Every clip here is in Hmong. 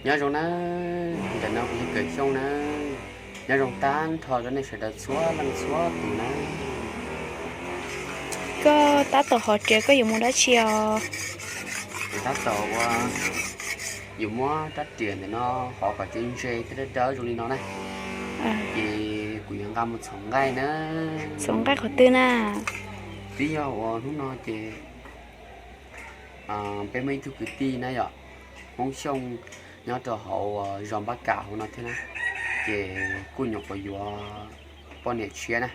Nyob zoo nawb, ntawm no kuv yog Kawm Xyooj nawb. Nyob zoo tag nrho rau nej sawv daws txhua leej txhua tus nawb. Koj tab tom hov riam, koj yuav mus dab tsi os? Kuv tab tom ua, yuav muab rab riam ntawm no hov kom ntse ntse thiab dawb dawb zoo li no na. Ces kuv yuav nqa mus txhoov nqaij na. Txhoov nqaij qhov twg na? Twb yog uas hnub no ces peb muaj ib tug kwv tij na yom, Hmoob Xyooj nyob rau hauv zos Npab Kam hauv no thiab na, ces kuj nyuam qhuav yuav poj niam tshiab na,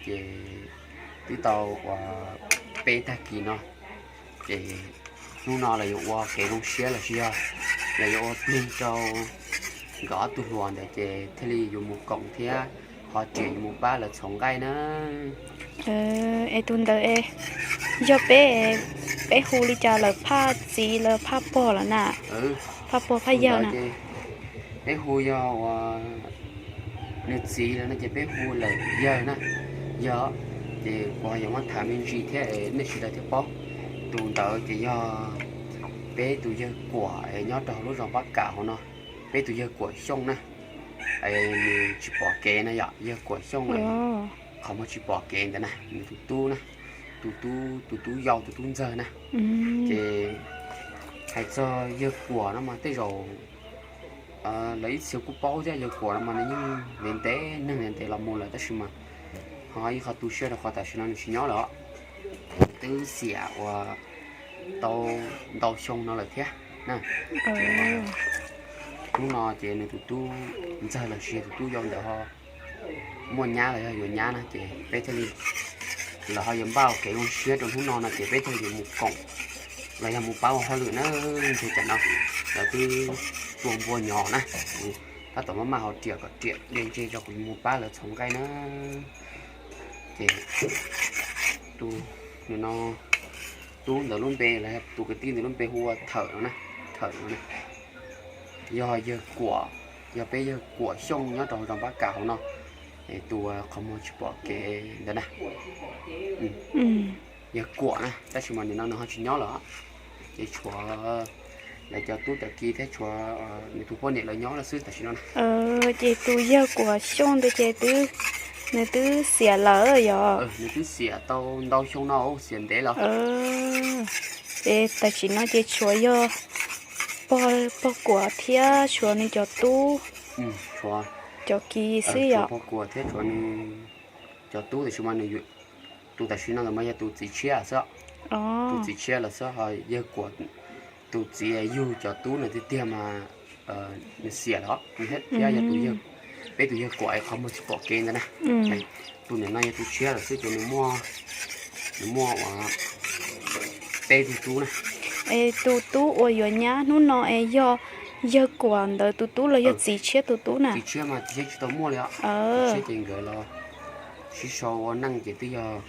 ces twb tau uas peb tag kis no, ces hnub no lawv yuav ua kev zoo siab los sis yog lawv yuav ua plig rau nkawd ob tug hluas ntawd ces thiaj li yuav mus koom thiab hov riam yuav mus pab lawv txhoov nqaij na. Es tus ntawd yog peb, peb hu li cas lawm, phaj txiv los phaj pog lawm na? Phaj pog phaj yawg na? Peb hu yog uas nws txiv lawm no ces peb hu lawm yawg na. Yog, ces kuv ho yuav muab tham me ntsis thiab nej sawv daws thiaj paub. Tus ntawd ces yog peb tus yawg Kuam nyob rau hauv lub zos Npab Kam hauv no, peb tus yawg Kuam Xyooj na. Nws tsis pom kev na yom, yawg Kuam Xyooj qhov muag tsis pom kev ntawd na, nws tus tub na, tus tub, tus tub yau tus tub ntxawg na. Ces hais txog yawg Kuam no mas tej zaum lawv ib txhia kuj paub thiab, yawg Kuam no mas nws yeej ntev ntev neeg ntev ntev los mus lawm tab sis mas ho ib qho tu siab rau qhov tam sim no nws tsis nyob lawm os. Twb xiam uas tau ntau xyoo no lawm thiab na. Hnub no ces nws tus tub ntxawg los sis tus tub yau ntawd ho muaj nyab los yog yuav nyab na ces peb thiaj li, lawv ho yuav npaj ua kev zoo siab rau hnub no no ces peb thiaj li yuav mus koom los yog mus pab ua hauj lwm na. Ntshe tam no lawv twb tua npua nyov na, tab tom maj maj hov riam kom riam de ntse tso kuv mus pab lawv txhoov nqaij na. Ces tus, nim no tub ntawd lub npe los yog tus kwv tij ntawd lub npe hu ua Thawm no na, Thawm no na. Yog yawg Kuam, yog peb yawg Kuam Xyooj nyob rau zos Npab Kam hauv no, tus qhov muag tsis pom kev ntawd na. Yawg Kuam na, tab sis mas nim no nws ho tsis nyob lawm, ces tshuav lawv cov tub cov ki thiab tshuav nws tus poj niam lawv nyob lawm xwb tam sim no na. Ces tus yawg Kuam Xyooj ntawd ces twb, nws twb xiam lawm yog? Nws twb xiam tau ntau xyoo no, xiam ntev lawm. Ces tam sim no ces tshuav yog pog, pog Kuam thiab tshuav nws cov tub, cov ki xwb yog? Pog Kuam thiab tshuav nws cov tub tam sim no, tus tam sim no ntawd mas yog tus txiv tshiab xwb. Tus txiv tshiab lawm xwb, ho yawg Kuam tus txiv yug cov tub no tiag tiag mas nws xiam lawm, thiab yog tus, peb tus yawg Kuam es qhov muag tsis pom kev ntawd na. Tus nim no yog tus tshiab lawm xwb ces nws muaj, nws muaj uas peb tug tub na. Es tus tub uas yuav nyab hnub no es yog yawg Kuam ntawd tus tub los yog txiv tshiab tus tub na? Txiv tshiab mas txiv tshiab tsis tau muaj li os. Txiv tshiab ces nkawd los sib sau ua neej ces twb yog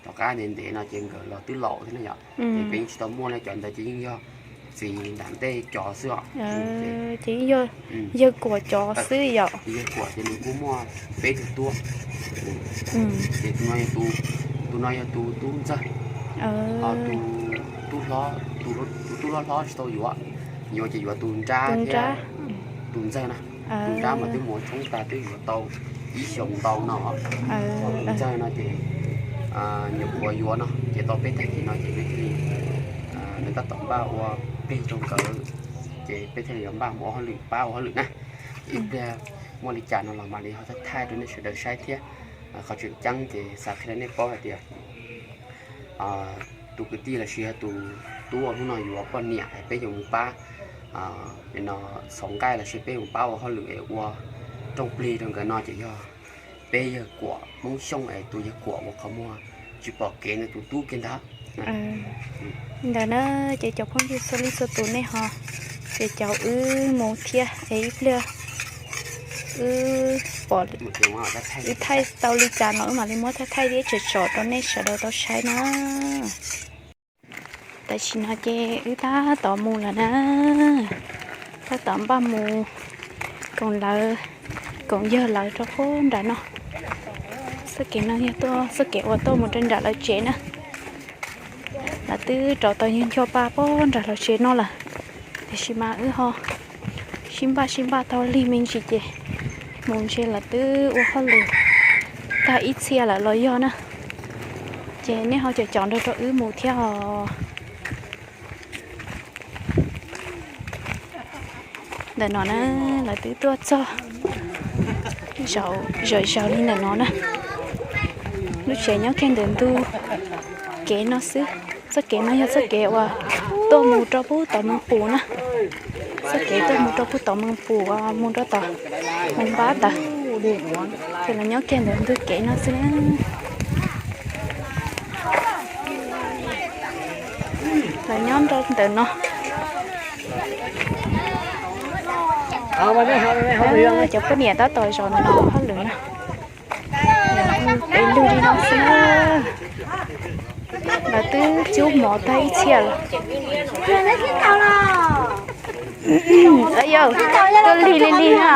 tom qab ntev ntev no ces nkawd los twb laus thiab na yom. Ces peb yeej tsis tau muaj li, cov ntawd ces yeej yog txiv nram ntej cov xwb os. Ces yog yawg Kuam cov xwb yom? Yawg Kuam ces nws kuj muaj peb tug tub. Ces tus no yog tus tub ntxawg, ho tus tub hlob, tus tub hlob hlob tsis tau yuav, yuav ces yuav tus nrab thiab tus ntxawg na. Tus nrab mas twb mus ua tshoob tag twb yuav tau ib xyoos ntau no. Ho tus ntxawg no ces nyuam qhuav yuav no ces tau peb tag kis no ces peb thiaj li, nws tab tom npaj ua plig rau nkawd, ces peb thiaj li yuav npaj mus ua hauj lwm, pab ua hauj lwm na. Ib pliag muaj li cas no los mam li ho thaij thaij rau nej sawv daws saib thiab. Qhov tseem ceeb ces xav qhia rau nej paub hais tias tus kwv tij los sis yog tus tub uas hnub no yuav poj niam es peb yuav mus pab no txhoov nqaij los sis peb mus pab ua hauj lwm es ua rooj plig rau nkawd no ces yog peb yawg Kuam Hmoob Xyooj es tus yawg Kuam uas qhov muag tsis pom kev ntawd tus tub kiag ntag. Ntawd na, ces cov phooj ywg txhua leej txhua tus nej ho, ces cov wb mus thiab es ib pliag wb pom, wb thaij tau li cas no wb mam li muab thaij thaij thiab tsom tsom rau nej sawv daws tau saib na. Tam sim no ces wb tab tom mus lawm na, tab tom npaj mus koom lawv, koom yawg lawv rau puag nram no. Txoj kev no yog tuaj, txoj kev uas tuaj mus rau nram lawv tsev na. Lawv twb rauv tau yawg ncho pa puag nram lawv tsev no lawm, tiam sis mas wb ho Sib npaj sib npaj tau lig me ntsis ces mus ntshe lawv twb ua hauj lwm tag ib txhia lawm los yog na. Ces nej ho caum caum nrog rau wb mus thiab os. Ntawm no na, lawv twb tuaj txog zaum zaum li ntawm no na. Lub tsev nyob kiag ntawm ntug kev no xwb. Txoj kev no yog txoj kev uas tuaj mus rau pub tom Meej Pus na. Txoj kev tuaj mus rau pub tom Meej Pus, mus rau tom Meej Npab ntawd. Ces lawv nyob kiag ntawm ntug kev no xwb na. Lawv nyob rau ntawm no. Cov poj niam tab tom zov no hauj lwm na. Peb lug li no xwb. Lawv twb cub mov tag ib txhia lawm. Tuaj lig li lig na.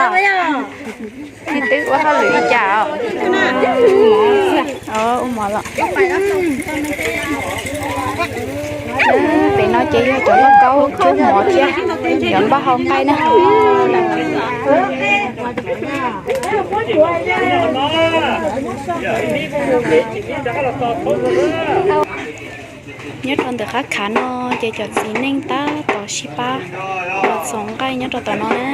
Twb ua hauj lwm li cas os? Ua mov los. Pem no ces yog cov lauj kaub cub mov thiab cov npaj hau nqaij na. Nyob rau ntawm qab khav no ces cov txiv neej tab tom sib pab los txhoov nqaij nyob rau tom no na.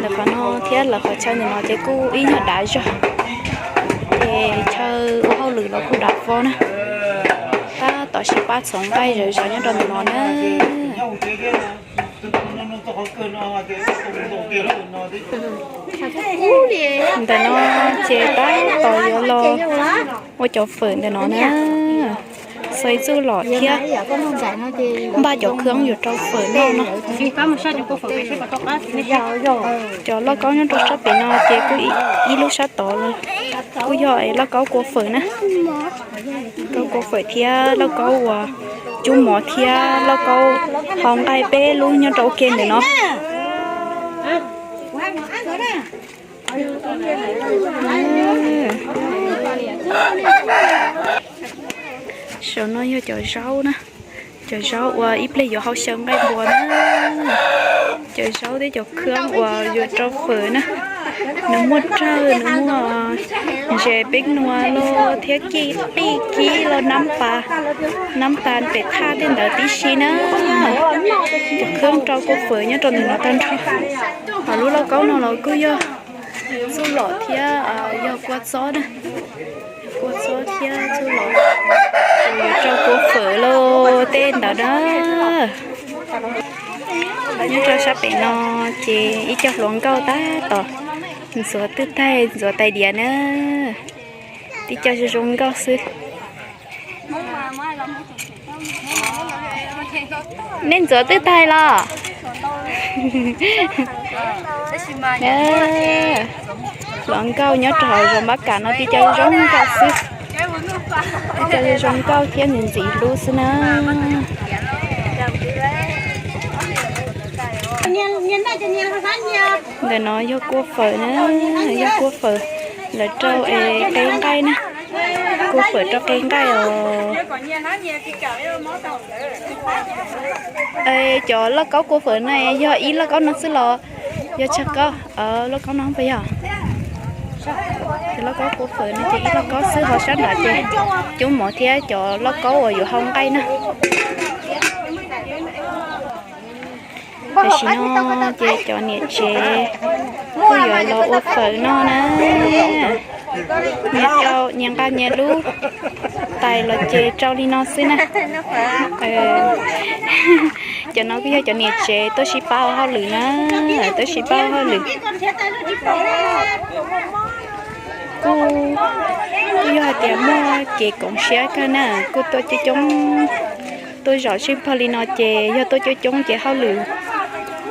Ntawm qhov no thiab lawv qhov chaw ntawm no ces kuj ib nyuag dav zog, ces chaw ua hauj lwm los kuj dav fo na. Tab tom sib pab txhoov nqaij zawv zaws nyob rau ntawm no na. Ntawm no ces tab tom yuav los ua cov fawm ntawm no na. Xaiv txuj lom thiab npaj cov khab yuav rau fawm noj no. Cov lauj kaub nyob rau sab pem no ces kuj ib lub sab tod los kuj yog lauj kaub kua fawm na. Lauj kaub kua fawm thiab lauj kaub uas cub mov thiab lauj kaub hau nqaij peb lub nyob rau ua ke ntawm no. Saum no yog cov zaub na, cov zaub uas ib pliag yuav hau xyaw nqaij npua na. Cov zaub thiab cov khab uas yuav rau fawm na, nws muaj rawg, nws muaj ntses peb nua los thiab kij qij kib los nab pas, nab pas pem thaj tej ntawd tib si na. Cov khab rau kua fawm nyob rau ntawm no tag nrho. Ho lub lauj kaub no los kuj yog txuj lom thiab yog kua txob na. Kua txob thiab txuj lom, rau kua fawm los tej ntawd na. Nyob rau sab pem no ces ib co hluas nkauj tab tom ntxuav twj taig ntxuav tais diav na. Tib co zoo zoo nkauj xwb. Nej ntxuav twj taig los? Hluas nkauj nyob rau hauv zos Npab Kam no tib co zoo nkauj xwb. Tib co zoo nkauj thiab ntxim ntxim hlub xwb na. Ntawm no yog kua fawm na, yog kua fawm lawv rau es qe nqaij na. Kua fawm rau qe nqaij os. Cov lauj kaub kua fawm no yog ib lauj kaub no xwb los yog tsawg kaub? Lauj kaub no puas yog? Cov lauj kaub kua fawm no ces ib lauj kaub xwb, ho sab nram ces cub mov thiab cov lauj kaub uas yuav hau nqaij na. Tam sim no ces cov niam tsev kuj yuav los ua fawm noj na. Nyias rau, nyias nqa nyias lub tais los ces rau li no xwb na. Cov no kuj yog cov niam tsev tuaj sib pab ua hauj lwm na, tuaj sib pab ua hauj lwm. Kuj, kuj yog hais tias muaj kev koom siab kawg na, kuj tuaj coob coob, tuaj zaum sib pog li no ces yog tuaj coob coob ces hauj lwm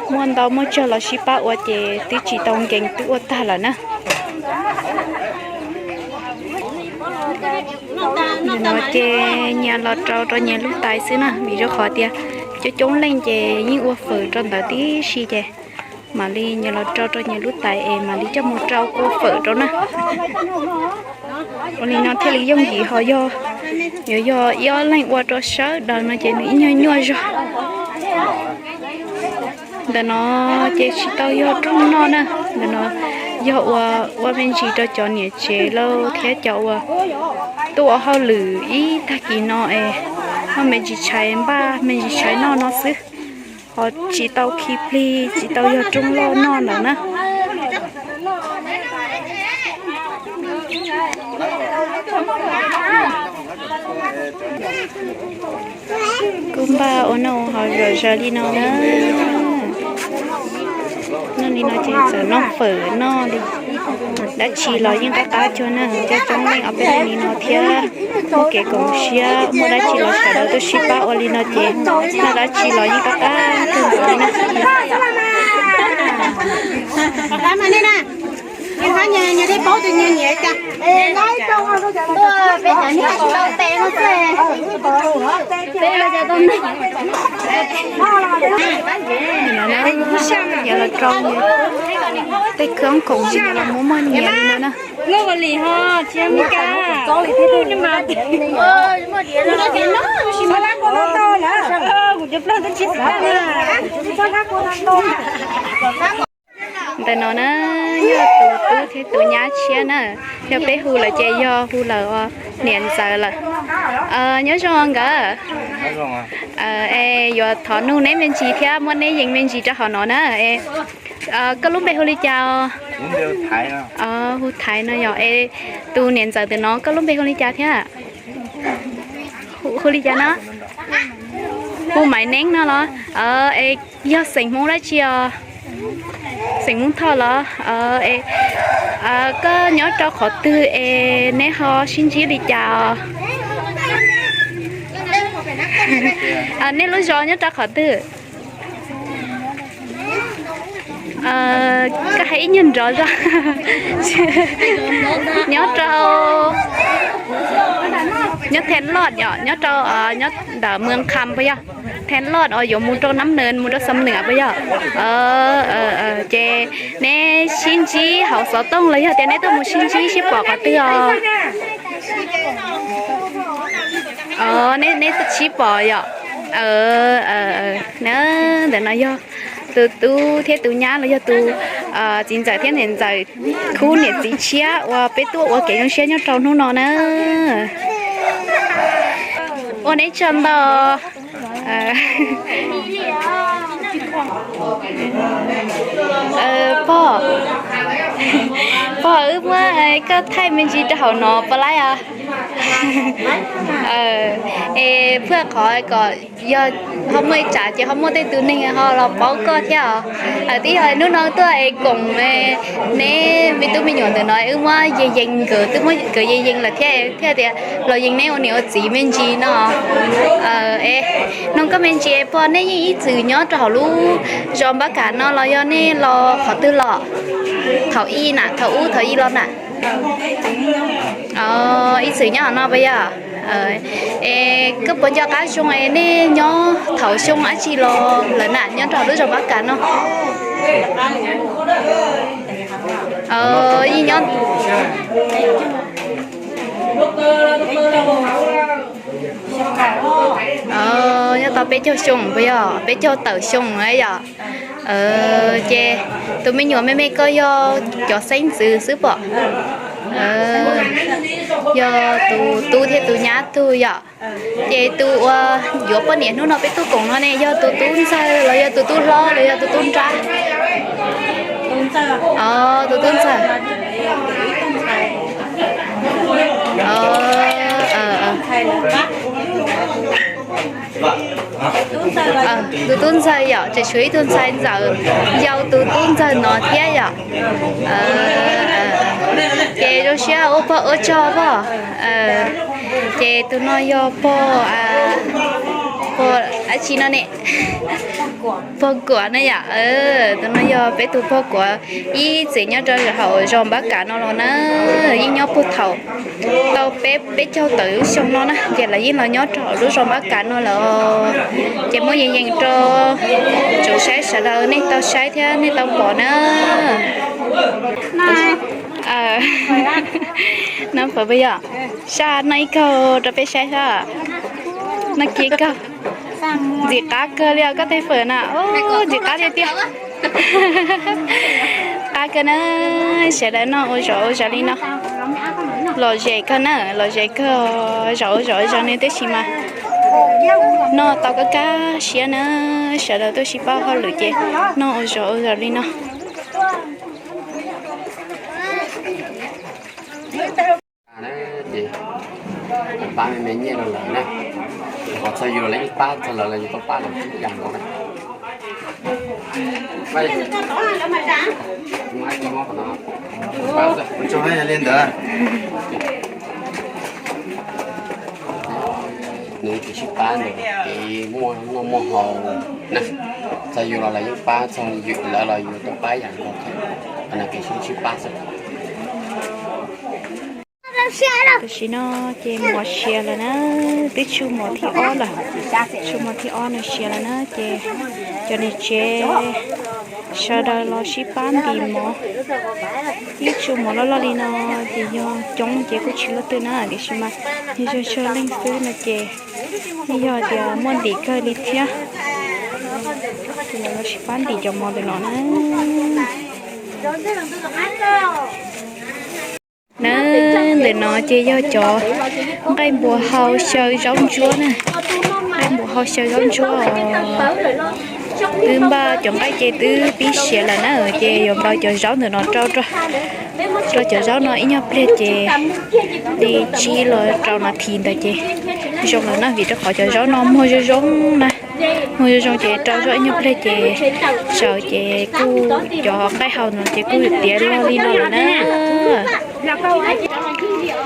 muaj ntau muaj tsawg los sib pab ua ces twb tsis tau nkees twb ua tag lawm na. Nim no ces nyias los rau rau nyias lub tais xwb na, vim rau qhov tias coob coob leej ces yeej ua fawm rau ntawd tib si ces mam li nyias los rau rau nyias lub tais es mam li coj mus rau kua fawm rau na. Ua li no thiaj li yooj yim, ho yog yuav yog ib ob leeg ua rau sawv daws no ces nws ib nyuag nyuaj zog. Ntawm no ces tsis tau yog rooj noj na, ntawm no yog ua, ua me ntsis rau cov niam tsev lauj thiab cov uas tuaj ua hauj lwm ib tag kis no es noj me ntsis tshais npaj me ntsis tshais noj no xwb, ho tsis tau khi plig tsis tau yog rooj loj noj ntawd na. Kuj npaj ua noj ua haus zom zaws li no na. Noj li no ces txawm noj fawm noj li. Dab tsi los yeej qab qab cuag na, coob coob leej ob peb leeg li no thiab. Muaj kev koom siab, muaj dab tsi los sawv daws tuaj sib pab ua li no ces noj dab tsi los yeej qab qab cuag ntawd li na. Yog los rau tej khab khoom los muab muag nyias li no na. Ntawm no na, yog tus tub thiab tus nyab tshiab na, yog peb hu lawm ces yog hu lawm niam ntxawm lawm. Nyob zoo nkawd, es yuav thov nug neb me ntsis thiab muab neb yees me ntsis rau hauv no na. Koj lub npe hu li cas? Hu Thaiv no yog es tus niam ntxawm ntawm no koj lub npe hu li cas thiab? Hu li cas no? Hu Maiv Neeb no los? Es yog xeem Hmoob dab tsi os? Xeem Hmoob Thoj los? Koj nyob rau qhov twg es neb ho sib ntsib li cas os? Nej lub zos nyob rau qhov twg? Koj hais ib nyuag nrov zog. Nyob rau, nyob Thej Loj yom, nyob rau, nyob ntawm Mws Kham puas yog? Thej Loj uas yuav mus rau Nab Nws mus rau Xam Nws puas yog? Ces neb sib ntsib hauv xov tooj los yog tias neb tuaj mus sib ntsib sib pom qhov twg os? Neb sib pom yom. Ntawm no yog tus tub thiab tus nyab los yog tus txiv ntxawm thiab niam ntxawm khub niam txiv tshiab uas peb tuaj ua kev zoo siab nyob rau hnub no na. Ua neb tsaug ntau. Pog, pog wb muab koj thaij me ntsis rau hauv no puas laib os? Es phuaj qhov kom yog ho muaj ib tsam ces ho muaj tej tus neeg ho los paub koj thiab os. Twb yog hnub no tuaj es koom neb me tub me nyuam ntawm no wb muab yees yees nkawd, twb muab nkawd yees yees lawm thiab thiaj tias los yees neb ua niam ua txiv me ntsis no. Es nug koj me ntsis pog, nej yeej ib txwm nyob rau hauv lub zos Npab Kam no los yog nej los qhov twg los? Thaum ub na, thaum ub thaum ub los na. Ib txwm nyob hauv no puas yog? Es koj puas nco qab zoo es nej nyob thaum xyoo dab tsi los lawm na nyob rau hauv lub zos Npab Kam no? Yeej nyob, nyob tau peb caug xyoo puas yog? Peb caug tawm xyoo yom. Ces tus me nyuam me me koj yog cov xeeb ntxwv xwb pom? Yog tus tub thiab tus nyab tug yom. Ces tus uas yuav poj niam hnub no peb tuaj koom no ne yog tus tub ntxawg los yog tus tub hlob los yog tus tub nrab? Tus tub ntxawg. Tus tub ntxawg yom, tseem tshuav ib tug ntxhais ntxawm yau tus tub ntxawg no thiab yom. Ces zoo siab ua pog ua tsog pog. Ces tus no yog pog, pog dab tsi no ne? Pog Kuam na yom. Tus no yog peb tus pog Kuam, ib txwm nyob rau hauv zos Npab Kam no los na, yeej nyob puag thaum tau peb, peb caug tawm lub xyoo no na ces lawv yeej los nyob rau hauv lub zos Npab Kam no lawm. Ces muab yees yees rau tsoom saib sawv daws nej tau saib thiab nej tau pom na. Noj fawm puas yog? Sab noj ib kaug rau peb saib sab. Noj kiag ib kaug. Ntxim qab kawg li os koj tej fawm na, ntxim qab tiag tiag. Qab kawg na, sawv daws noj ua zom ua zaws li no. Lom zem kawg na, lom zem kawg, zom ua zom ua zaws ne, tab sis mas noj tau kaj kaj siab na, sawv daws tuaj sib pab hauj lwm ces noj ua zom ua zaws li no. Ces pab me me nyiaj rau lawv na, qhov txog yus los lawv yeej pab txog lawv, los yus tau pab lawv ib yam nkaus na. Li ntawd, nws kev sib pab ntawm kev muaj noj muaj haus na, txog yus los lawv yeej pab, txog lawv los yus tau pab ib yam nkaus thiab. Qhov no kev sib sib pab xwb. Tam sim no ces mov siav lawm na, twb tsuj mov thib ob lawm. Tsuj mov thib ob no siav lawm na ces cov niam tsev sawv daws los sib pab ntim mov. Ib tsuj mov loj loj li no ces yog coob ces kuj tsis luaj twg na, tiam sis mas yog tsawg tsawg leej xwb no ces yeej yog tias muaj ntim kawg li thiab. Ces lawv los sib pab ntim cov mov ntawm no na. Na, ntawm no ces yog cov nqaij npua hau xyaw zaub ntsuab na. Nqaij npua hau xyaw zaub ntsuab os. Twb npaj cov nqaij ces twb pib siav lawm na, ces yuav npaj cov zaub ntawm no rau, rau cov zaub no ib nyuag pliag ces li tsib los rau nas this ntawd ces zoo lawm na, vim rau qhov cov zaub no muag zoo zoo na. Muag zoo zoo ces rau zoj ib nyuag pliag ces tsaws ces kuj cov nqaij hau no ces kuj tiav log li no lawm na.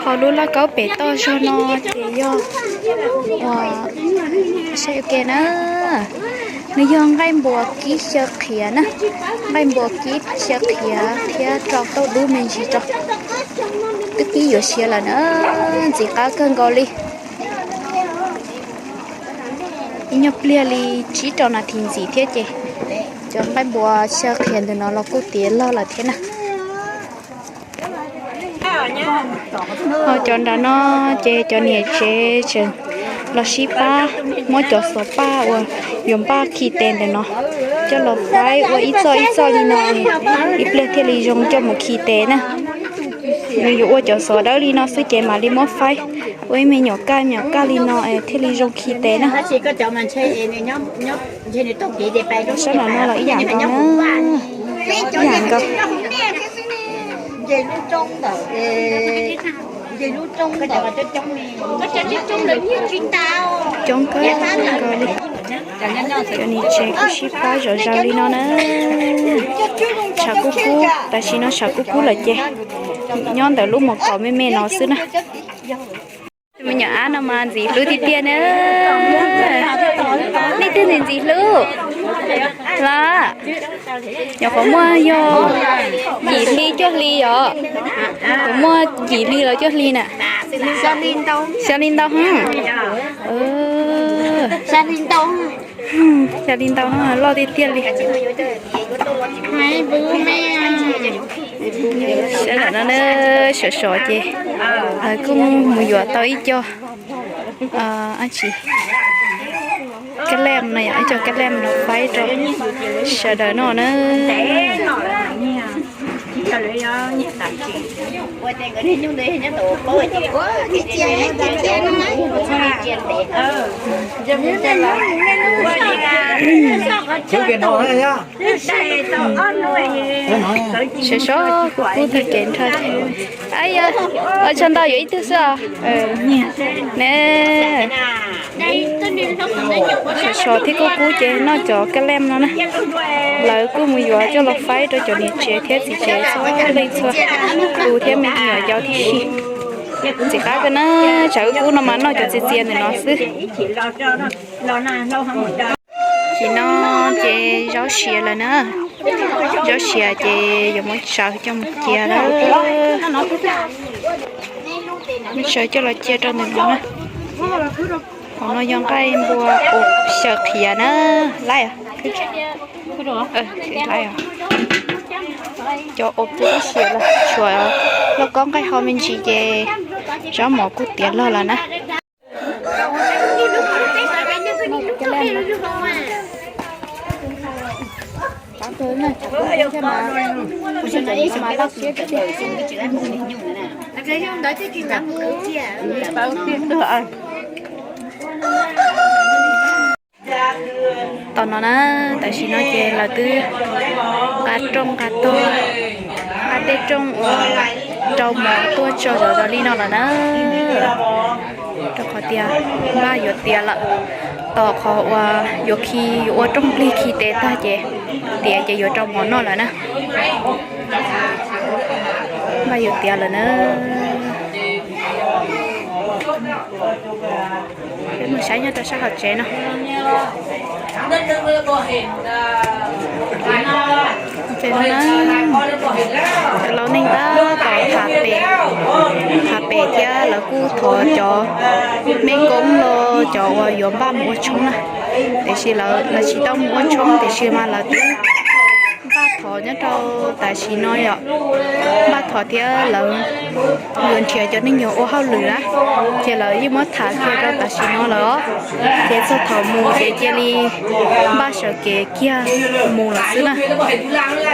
Ho lub lauj kaub pem toj zog no ces yog ua saib ua ke na. Nws yog nqaij npua kib xyaw qhiav na, nqaij npua kib xyaw qhiav thiab rau tauj dub me ntsis rau. Twb pib yuav siav lawm na, ntxim qab kawg nkaus li. Ib nyuag pliag li tsib rau nas this ntxiv thiab ces cov nqaij npua xyaw qhiav ntawm no los kuj tiav log lawm thiab na. Ho cov nram no ces cov niam tsev tseem los sib pab muab cov xov paj uas yuav npaj khi tes ntawm no coj los faib ua ib txoj ib txoj li no, ib pliag thiaj li zoo coj mus khi tes na. Nws yuav ua cov xov dawb li no xwb ces mam li muab faib ua ib me nyuam kaj me nyuam kaj li no thiaj li zoo khi tes na. Sab nram no los ib yam nkaus na, ib yam nkaus. Coob kawg nkaus li. Cov niam tsev kuj sib pab zom zaws li no na. Tshav kub kub, tam sim no tshav kub kub lawm ces nyob ntawm lub mos kaum me me no xwb na. Tus me nyuam ab no mas ntxim hlub tiag tiag na. Nej twg ntxim ntxim hlub los? Nyuam qhuav muaj yog yim hli cuaj hli os. Qhuav muaj yim hli los cuaj hli na. Xyov li ntau. Xyov li ntau no loj tiag tiag li. Sawv daws no na, sov sov ces kuj mus yuav tau ib co, ib co kab lem no, ib co kab lem no faib rau sawv daws noj na. Sov sov kuj kub tag kev nrho. Yog ua tsaug ntau yuav ib tug xwb os. Ne, sov sov thiab kuj kub ces noj cov kab lem no na. Lawv kuj mus yuav coj los faib rau cov niam tsev thiab txiv tsev txhua leej txhua tus thiab me nyuam yaus tib si. Ntxim qab kawg na, tshav kub kub no mas noj cov txias txias ntawm no xwb. Tam sim no ces zaub siav lawm na. Zaub siav ces yuav muab tsawv coj mus cia lawm. Muab tsawv coj los cia rau ntawm no na. Hauv no yog nqaij npua uas xyaw qhiav na. Laib, cov uas twb siav los tshuav lauj kaub nqaij hau me ntsis ces zaub mov kuj tiav log lawm na. Tom no na, tam sim no ces lawv twb nqa rooj nqa tog, nqa tej rooj uas rau mov tuaj tso zov zov li no lawm na. Rau qhov tias npaj yuav tiav lawm, tos qhov uas yuav khi, yuav ua rooj plig khi tes tag ces tiav ces yuav rau mov noj lawm na. Npaj yuav tiav lawm na. Peb mus saib nyob rau sab hauv tsev no. Ces no na, cov laus neej tab tom tham pem, tham pem thiab lawv kuj thov cov mej koob los cov uas yuav npaj mus ua tshoob na. Tiam sis lawv, lawv tsis tau mus ua tshoob tiam sis mas lawv twb npaj thov nyob rau tam sim no yom. Npaj thov thiab lawv yuav nrhiav cov neeg yuav ua hauj lwm na, ces lawv yeej muab tham kiag rau tam sim no lawm os. Ces txog thaum mus ces cia li npaj sawv kev kiag mus lawm xwb na.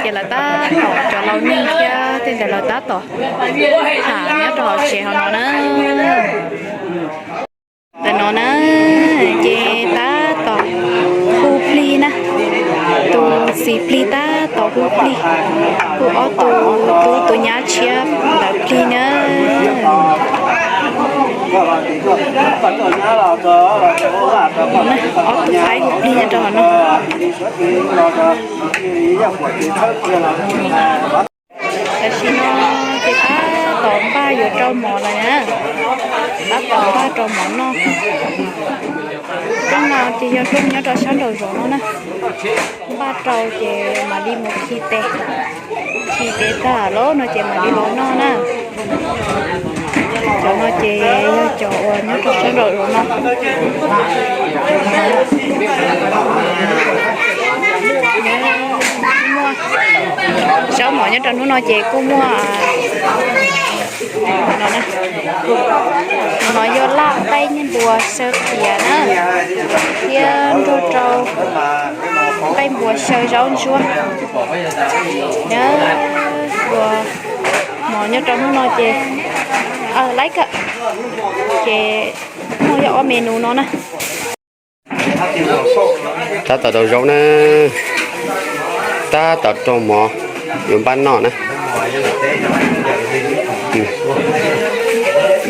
Ces lawv tab tom, cov laus neej thiab tej ntawd lawv tab tom tham nyob rau hauv tsev hauv no na. Ntawm no na, ces tab tom hu plig na, tus txiv plig tab tom hu plig, hu ob tug tub tus nyab tshiab ntawd plig na. Ob tug qaib hu plig nyob rau hauv no. Tam sim no ces tab tom npaj yuav rau mov lawm na, tab tom npaj rau mov noj. Rooj no ces yog rooj nyob rau sab nraum zoov no na. Npaj rau ces mam li mus khi tes, khi tes tag lawm no ces mam li los noj na. Cov no ces yog cov uas nyob rau sab nraum zoov no. Muaj zaub mov nyob rau hnub no ces kuj muaj no na. No yog laj qaib npua xyaw tias na, thiab nrog rau qaib npua xyaw zaub ntsuab. Nyob ua mov nyob rau hnub no ces, laiv kawm, ces muaj yog ob menu no na. Tab tom daus zaub na, tab tom rau mov yuav npaj noj na.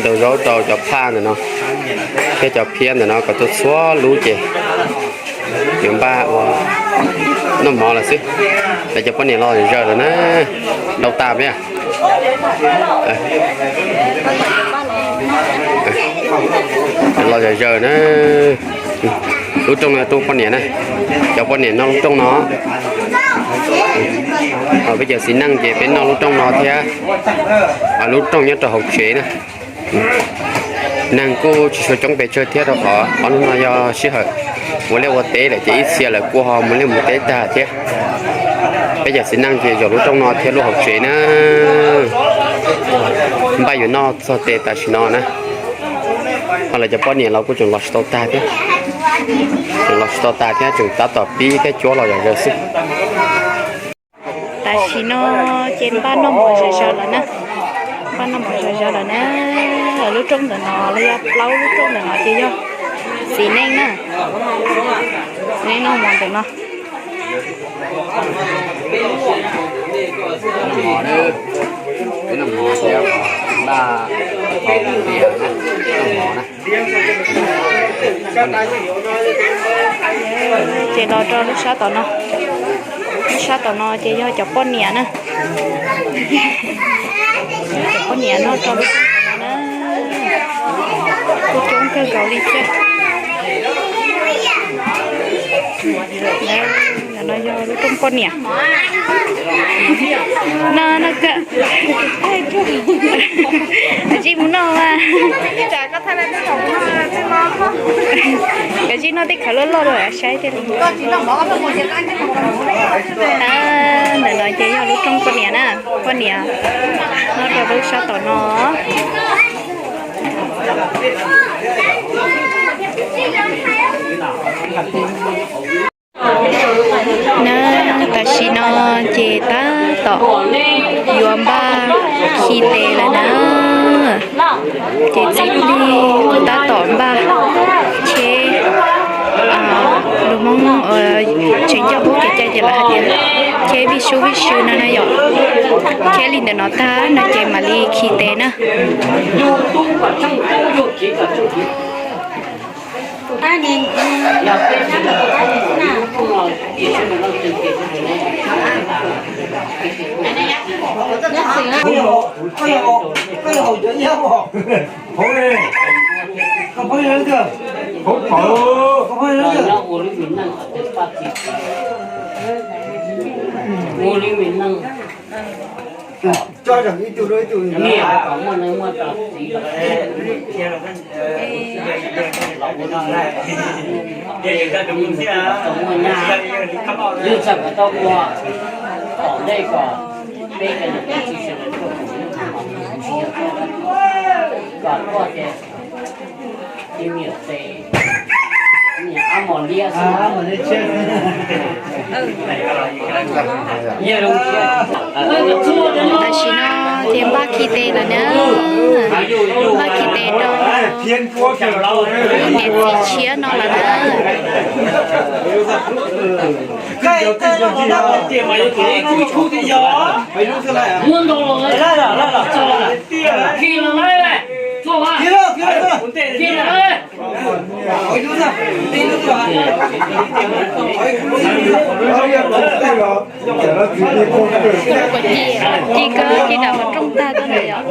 Daus zaub rau cov phaj ntawm no thiab cov phiab ntawm no kom tuaj txhua lub ces yuav npaj ua noj mov lawm xwb. Lawv cov poj niam los zaws lawm na, dau tas peb. Los zaws zaws na. Lub rooj no rooj poj niam na, cov poj niam noj lub rooj no. Peb cov txiv neej ces peb noj lub rooj no thiab, lub rooj nyob rau hauv tsev na. Neeg kuj tsis tshua coob pes tsawg thiab rau qhov ob hnub no yog sij hawm ua liaj ua teb lawm ces ib txhia lawv kuj ho mus liaj mus teb tag thiab. Peb cov txiv neej ces zaum lub rooj no thiab lub hauv tsev na. Npaj yuav noj txog tes tam sim no na. Ho lawv cov poj niam los kuj tseem los tsis tau tag thiab, tseem los tsis tau tag thiab, tseem tab tom pib thiab cuab los zom zaws xwb. Tam sim no ces npaj noj mov zom zaws lawm na, npaj noj mov zom zaws lawm na. Lub rooj ntawm no los yog plaub lub rooj ntawm no ces yog txiv neej na, txiv neej noj mov ntawm no. Ces los rau lub sab tom no, lub sab tom no ces yog cov poj niam na. Cov poj niam noj rau lub sab tom no na. Kuj coob kawg nkaus li thiab. No yog lub rooj poj niam. No no kawm. Kav tsij mus noj mas. Kav tsij noj tej khawv loj loj rau saib thiaj li. Ntawm no ces yog lub rooj poj niam na, poj niam noj rau lub sab tom no. Na, tam sim no ces Tab tom yuav npaj khi tes lawm na. Ces txiv Lis kuj tab tom npaj cheb lus Hmoob tseem coj qub kev cai ces lawv hais tias cheb vij sub vij sw no na yom. Cheb li ntawm no tag no ces mam li khi tes na. Tam sim no ces npaj khi tes lawm na. Npaj khi tes rau niam txiv tshiab no lawm na. Ci koj ci nram qhov rooj tag koj na yom.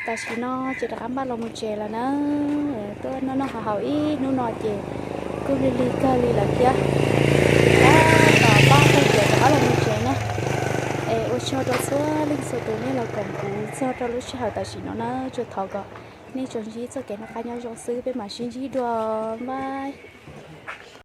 Tam sim no ces rov qab npaj los mus tsev lawm na. Tuaj noj noj haus haus ib hnub no ces kuj lig lig kawg li lawm thiab. Tab tom npaj tag ces rov qab los mus tsev na. Es ua tsaug rau txhua leej txhua tus nej los koom kuv txog rau lub sij hawm tam sim no na. Tsuas thov kom nej tsuas ntsib txoj kev noj qab nyob zoo xwb, peb mam sib ntsib dua, bye.